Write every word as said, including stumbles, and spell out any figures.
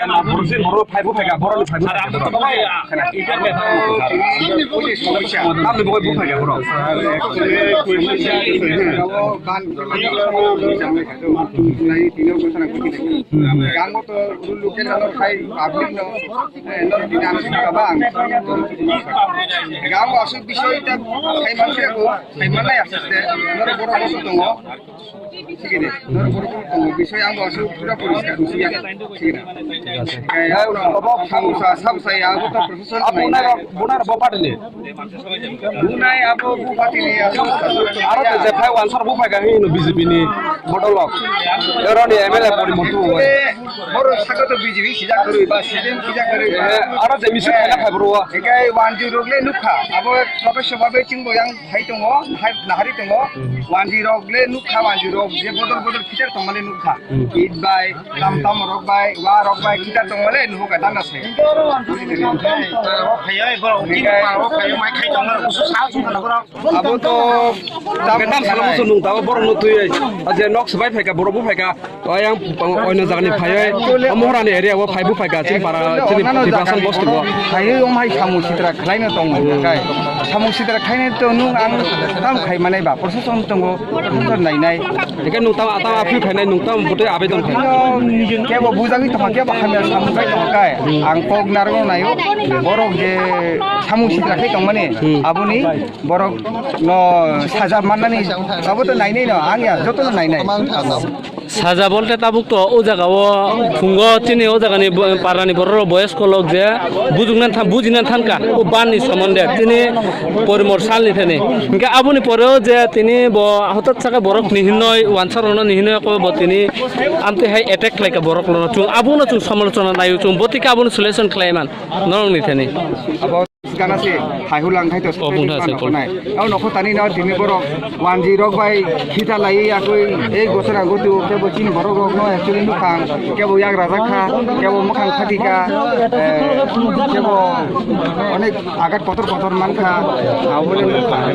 Borok se borok phai bo phaikha, borok ni phai bo phaikha. Tamni bagwi bo phaikha borok. Gango to local no khai public no, eh, no dinana kabang. Gango asuk bisoi ta khai manse ko, khai manai asiste, no borok ko tongo. Thik ase, norok borok tongo, bisoi ang bo asuk pura poriskar, bisoi ang, thik ase. Thik ase. Kaya, obo sabusa, sabusa ya, abo to profession. Abo nai, bo nai bo party ni. Bo nai abo bo party ni, abo. Aro to je phai wansar bo phai ka hino B J P ni bodol rok. Ero ni M L A pori mutu. Boro saka to B J P sijak kwrwi ba C P M sijak kwrwi ba. Eh, aro je misu khaina phai bro. Ekai wanjwi rok le nukha. Abo profession ba be chingbo yang hai tongo, hai nahari tongo. Wanjwi rok le nukha, wanjwi rok je bodol bodol khitar tongmani nukha. Hmm. It bai, tam tam rok bai, wa rok bai khitar tongmani nukha tanda se. Abo to tam tam salo musu nung tabo borok no twi. Aje nok sbai phaika, borok bo phaika. Ayang oino jagani phaioi, o Mohorani area o phaibu phaika, chini para, chini Tiprasa bosti bo. Phaioi om hai samung sitra khlaino tong kai. Samung sitra khaina to nung ang tam khai manai ba, proseson tongo, proseson nainai. Eke nung tam, tam aphi phainai, nung tam butui abedon khai. Kebo bujagwi tongkha, kebo hamya samung khai tongkha kai. Ang kok narwkno naio, borok je samung sitra khai tongmani, hmm, aboni borok no saja mannani, abo to nainai no, ang ya, joto no nainai. Saja bolte tabuk to o jaga o phungo chini o jaga ni bo-, para ni borok rok boyos kolok je bujukna tha-, bujina thanka o ban ni somonde tini porimor sal ni thani. Hinkhe aboni pore o je tini bo hotat saka borok ni hinoi wansa rok no ni hinoi ko bo tini amtwi hai attack khlai ka borok rok no chung abo no chung somalochona nai o chung botika abo no solution khlai man norok ni thani. Gana se hai hulang khai to. O bung tha se kol. Nai. Au nokho tani no tini borok wanji rok bai khita lai akoi ei gotara gotu kebo chini borok rok no actually nukhang kebo yagra jakha kebo mukhang phatika, eh, kebo onek agat kotor kotor mankha. Au bole nukhang.